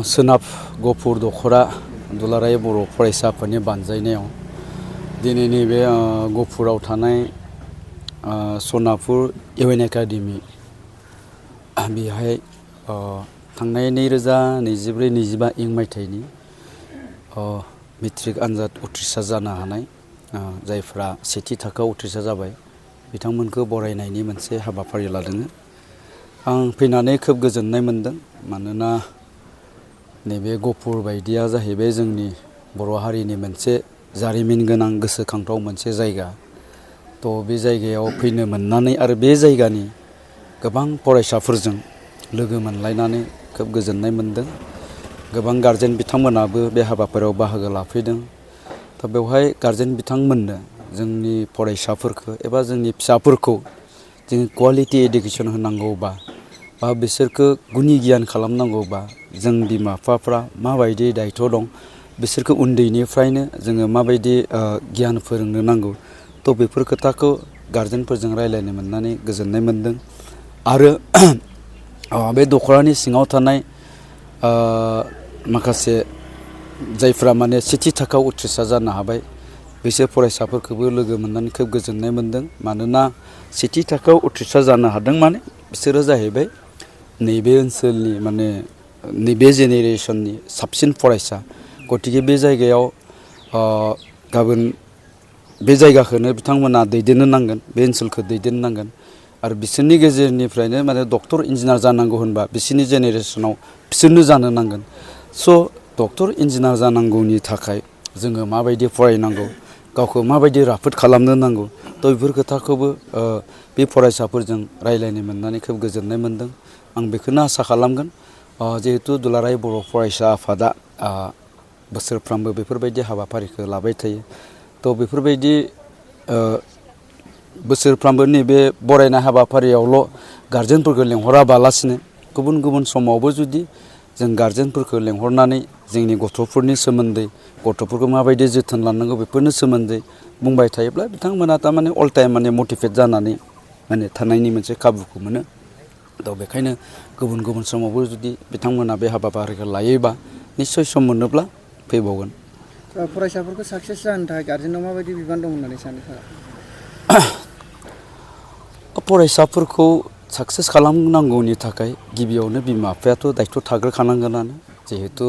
सोनाब गफुर दख'रा दुलाराय बर' फरायसाफोरनि बानजायनायाव दिनैनि बे गफुराव थानाय सनापुर इउ एन एकाडेमि बेहाय थांनाय 2024-25 इं मायथाइनि मेट्रिक आनजाद उथ्रिसार जानो हानाय जायफ्रा सेथि थाखोआव उथ्रिसार जाबाय बिथांमोनखौ बरायनायनि मोनसे हाबाफारि लादों। आं फैनानै खोब गोजोननाय मोनदों मानोना नैबे गफुर बायदिया जाहैबाय जोंनि बर' हारिनि मोनसे जारिमिन गोनां गोसोखांथाव मोनसे जायगा। बे जायगायाव फैनो मोननानै आरो बे जायगानि गोबां फरायसाफोरजों लोगो मोनलायनानै खोब गोजोननाय मोनदों। गोबां गारजेन बिथांमोनाबो बे हाबाफारियाव बाहागो लाफैदों। बेवहाय गारजेन बिथांमोननो जोंनि फरायसाफोरखौ एबा जोंनि फिसाफोरखौ जों क्वालिटि इडुकेसन होनांगौबा बा बिसोरखौ गुनि गियान खालामनांगौबा जों बिमा बिफाफ्रा माबायदि दायथ' दं बिसोरखौ उन्दैनिफ्रायनो जोङो माबायदि गियान फोरोंनो नांगौ बेफोर खोथाखौ गारजेनफोरजों रायज्लायनो मोननानै गोजोननाय मोनदों। आरो बे दख'रानि सिङाव थानाय माखासे जायफ्रा माने सेथि थाखोआव उथ्रिसार जानो हाबाय बिसोर फरायसाफोरखौबो लोगो मोननानै खोब गोजोननाय मोनदों। मानोना सेथि थाखोआव उथ्रिसार जानो हादों माने बिसोरो जाहैबाय नैबे ओनसोलनि माने नैबे जेनेरेसननि साबसिन फरायसा। गतिके बे जायगायाव गाबोन बे जायगाखौनो बिथांमोना दैदेननो नांगोन, बे ओनसोलखौ दैदेननो नांगोन। आरो बिसोरनि गेजेरनिफ्रायनो माने डक्टर इन्जिनियार जानांगौ होनबा बिसोरनि जेनेरेसनाव बिसोरनो जानो नांगोन। डक्टर इन्जिनियार जानांगौनि थाखाय जोङो माबायदि फरायनांगौ, गावखौ माबायदि राफोद खालामनो नांगौ बेफोर खोथाखौबो बे फरायसाफोरजों रायज्लायनो मोननानै खोब गोजोननाय मोनदों। आं बेखौनो आसा खालामगोन जिहेतु दुलाराय बर' फरायसा आफादा बोसोरफ्रोमबो बेफोरबायदि हाबाफारिखौ लाबाय थायो। बेफोरबायदि बोसोरफ्रोमबो नैबे बरायनाय हाबाफारियावल' गारजेनफोरखौ लेंहराबालासिनो गुबुन गुबुन समावबो जुदि जों गारजेनफोरखौ लेंहरनानै जोंनि गथ'फोरनि सोमोन्दै गथ'फोरखौ माबायदि जोथोन लानांगौ बेफोरनि सोमोन्दै बुंबाय थायोब्ला बिथांमोना थारमाने अल टाइम माने मटिभेट जानानै माने थानायनि मोनसे खाबुखौ मोनो। बेखायनो गुबुन गुबुन समावबो जुदि बिथांमोना बे हाबाफारिखौ लायोबा निस्सय सम मोनोब्ला फैबावगोन। फरायसाफोरखौ साक्सेस जानो थाखाय गारजेनाव माबायदि बिबान दं होननानै सानो सारा? फरायसाफोरखौ साक्सेस खालामनांगौनि थाखाय गिबियावनो बिमा बिफायाथ' दायथ' थाग्रोखानांगोनानो। जिहेतु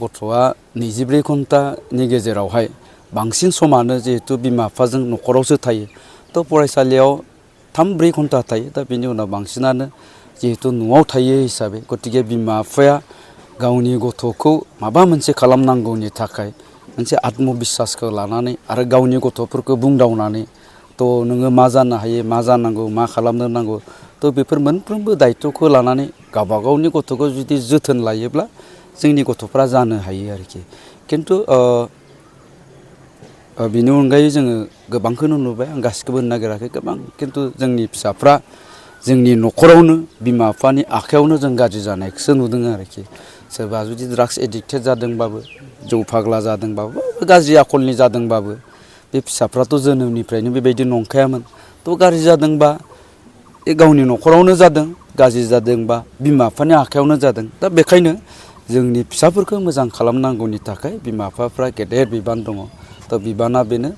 गथ'आ 24 घन्टानि गेजेरावहाय बांसिन समानो जिहेतु बिमा बिफाजों न'खरावसो थायो। फरायसालियाव 3-4 घन्टा थायो। बेनि उनाव बांसिनानो जिहेतु न'आव थायो हिसाबै गतिके बिमा बिफाया गावनि गथ'खौ माबा मोनसे खालामनांगौनि थाखाय मोनसे आत्मबिस्वासखौ लानानै आरो गावनि गथ'फोरखौ बुंदावनानै नोङो मा जानो हायो, मा जानांगौ, मा खालामनो नांगौ बेफोर मोनफ्रोमबो दायथ'खौ लानानै गावबा गावनि गथ'खौ जुदि जोथोन लायोब्ला जोंनि गथ'फ्रा जानो हायो आरोखि। खिन्थु बिनि अनगायै जोङो गोबांखौनो नुबाय, आं गासिखौबो होननो नागिराखै गोबां, खिन्थु जोंनि फिसाफ्रा जोंनि न'खरावनो बिमा बिफानि आखायावनो जों गाज्रि जानायखौसो नुदों आरोखि। सोरबा जुदि ड्राग्स एडिक्टेड जादोंबाबो, जौ फाग्ला जादोंबाबो, गाज्रि आखलनि जादोंबाबो बे फिसाफ्राथ' जोनोमनिफ्रायनो बेबायदि नंखायामोन। गाज्रि जादोंबा गावनि न'खरावनो जादों, गाज्रि जादोंबा बिमा बिफानि आखायावनो जादों। बेखायनो जोंनि फिसाफोरखौ मोजां खालामनांगौनि थाखाय बिमा बिफाफ्रा गेदेर बिबान दङ। बिबाना बेनो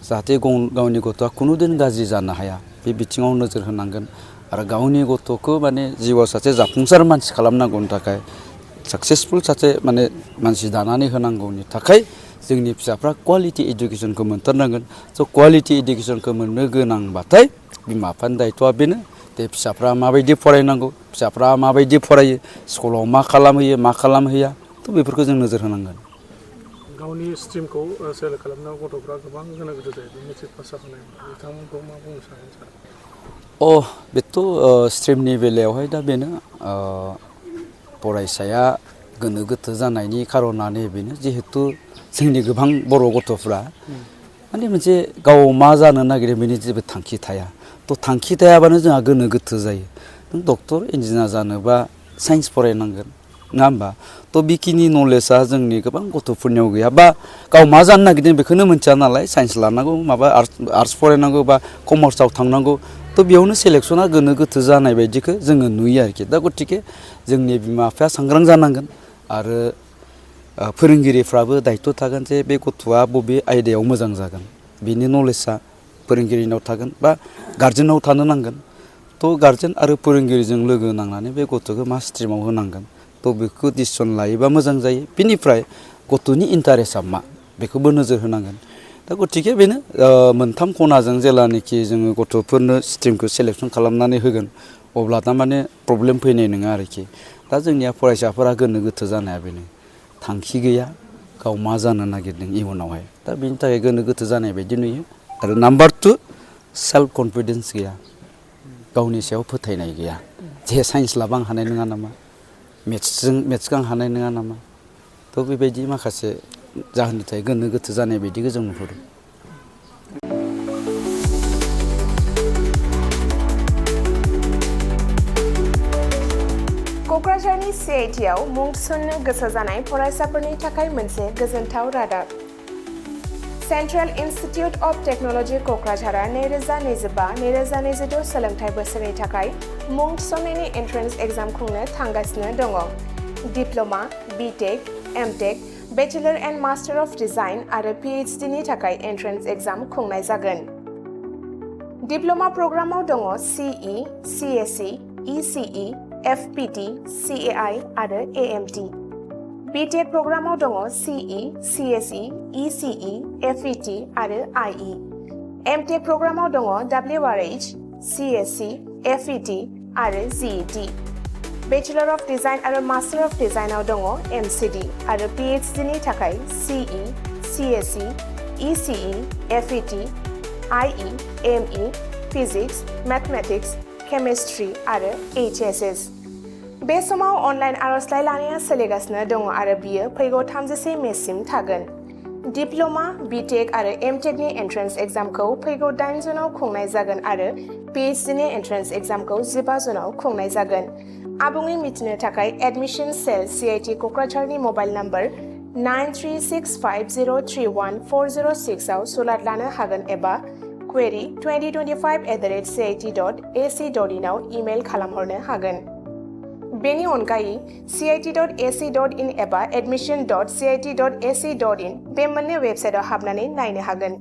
जाहाथे गावनि गथ'आ खुनुदिन गाज्रि जानो हाया बे बिथिङाव नोजोर होनांगोन। आरो गावनि गथ'खौ माने जिउआव सासे जाफुंसार मानसि खालामनांगौनि थाखाय साक्सेसफुल सासे माने मानसि दानानै होनांगौनि थाखाय जोंनि फिसाफ्रा क्वालिटि इडुकेसनखौ मोनथारनांगोन। क्वालिटि इडुकेसनखौ मोननो गोनांबाथाय बिमा बिफानि दायथ'आ बेनो दे फिसाफ्रा माबायदि फरायनांगौ, फिसाफ्रा माबायदि फरायो, स्कुलाव मा खालामहैयो मा खालामहैया बेफोरखौ जों नोजोर होनांगोन। गावनि स्ट्रिमखौ सेलेक्ट खालामनायाव गथ'फ्रा गोबां गोनो गोथो जायो मेट्रिक पास जाखांनाय बिथांमोनखौ मा बुंनो सानो सार? बेथ' स्ट्रिमनि बेलायावहाय दा बेनो फरायसाया गोनो गोथो जानायनि खार'नानो बेनो जिहेथु जोंनि गोबां बर' गथ'फ्रा माने मोनसे गाव मा जानो नागिरो बेनि जेबो थांखि थाया। थांखि थायाबानो जोंहा गोनो गोथो जायो। नों डक्टर इन्जिनियार जानोबा साइन्स फरायनांगोन, नङा होमबा? बेखिनि नलेजआ जोंनि गोबां गथ'फोरनियाव गैया, बा गाव मा जानो नागिरदों बेखौनो मिथिया नालाय साइन्स लानांगौ, माबा आर्ट्स फरायनांगौ बा कमार्सआव थांनांगौ थ' बेयावनो सेलेक्सना गोनो गोथो जानाय बायदिखौ जोङो नुयो आरोखि दा गतिके जोंनि बिमा बिफाया सांग्रां जानांगोन आरो फोरोंगिरिफ्राबो दायथ' थागोन जे बे गथ'आ बबे आयदायाव मोजां जागोन बिनि नलेजआ फोरोंगिरिनाव थागोन बा गार्जेनाव थानो नांगोन थ' गार्जेन आरो फोरोंगिरिजों लोगो नांनानै बे गथ'खौ मा स्ट्रिमाव होनांगोन थ' बेखौ डिसिसन लायोबा मोजां जायो बिनिफ्राय गथ'नि इन्टारेस्टआ मा बेखौबो नोजोर होनांगोन दा गतिके बेनो मोनथाम खनाजों जेलानोखि जोङो गथ'फोरनो स्ट्रिमखौ सेलेक्सन खालामनानै होगोन अब्ला थारमाने प्रब्लेम फैनाय नङा आरोखि दा जोंनिया फरायसाफोरा गोनो गोथो जानाया बेनो थांखि गैया गाव मा जानो नागिरदों इयुनावहाय दा बेनि थाखाय गोनो गोथो जानाय बायदि नुयो आरो नाम्बार 2 सेल्फ कनफिडेन्स गैया गावनि सायाव फोथायनाय गैया जे साइन्स लाबा आं हानाय नङा नामा मेथ्सखौ आं हानाय नङा नामा थ' बेबायदि माखासे जाहोननि थाखाय गोनो गोथो जानाय बायदिखौ जों नुहुरो क'क्राझारनि CITआव मुं थिसननो गोसो जानाय फरायसाफोरनि थाखाय मोनसे गोजोनथाव रादाब सेन्ट्रेल इन्स्टिटिउट अफ टेक्न'लजि क'क्राझारआ 2025-2026 सोलोंथाइ बोसोरनि थाखाय मुं थिसननायनि एन्ट्रेन्स एग्जाम खुंनो थांगासिनो दङ diploma BTech MTech bachelor and master of design आरो PhD नि थाखाय एन्ट्रेन्स एग्जाम खुंनाय जागोन डिप्ल'मा प्रग्रामाव दङ CE CSE ECE FPT CAI आरो AMT BTech प्रग्रामाव दङ CE CSE ECE FET आरो IE MTech प्रग्रामाव दङ WRH CSC FET आरो GET बेचेलर अफ डिजाइन आरो मास्टार अफ डिजाइनआव दङ MCD आरो PhD नि थाखाय CE CSE ECE FET IE ME physics mathematics chemistry आरो HSS बे समाव अनलाइन आर'जलाइ लानाया सोलिगासिनो दङ आरो बियो फैगौ 31 मेसिम थागोन डिप्ल'मा BTech आरो MTech नि एन्ट्रेन्स एग्जामखौ फैगौ 8 जुनाव खुंनाय जागोन आरो PhD नि एन्ट्रेन्स एग्जामखौ 15 जुनाव खुंनाय जागोन आबुङै मिथिनो थाखाय एडमिशन सेल CIT क'क्राझारनि मबाइल नम्बर 9365031406 आव सुलाद लानो हागोन एबा query 2025@cit.ac.in आव इमेल खालामहरनो हागोन बेनि अनगायै cit.ac.in एबा admission.cit.ac.in बे मोननै वेबसाइटआव हाबनानै नायनो हागोन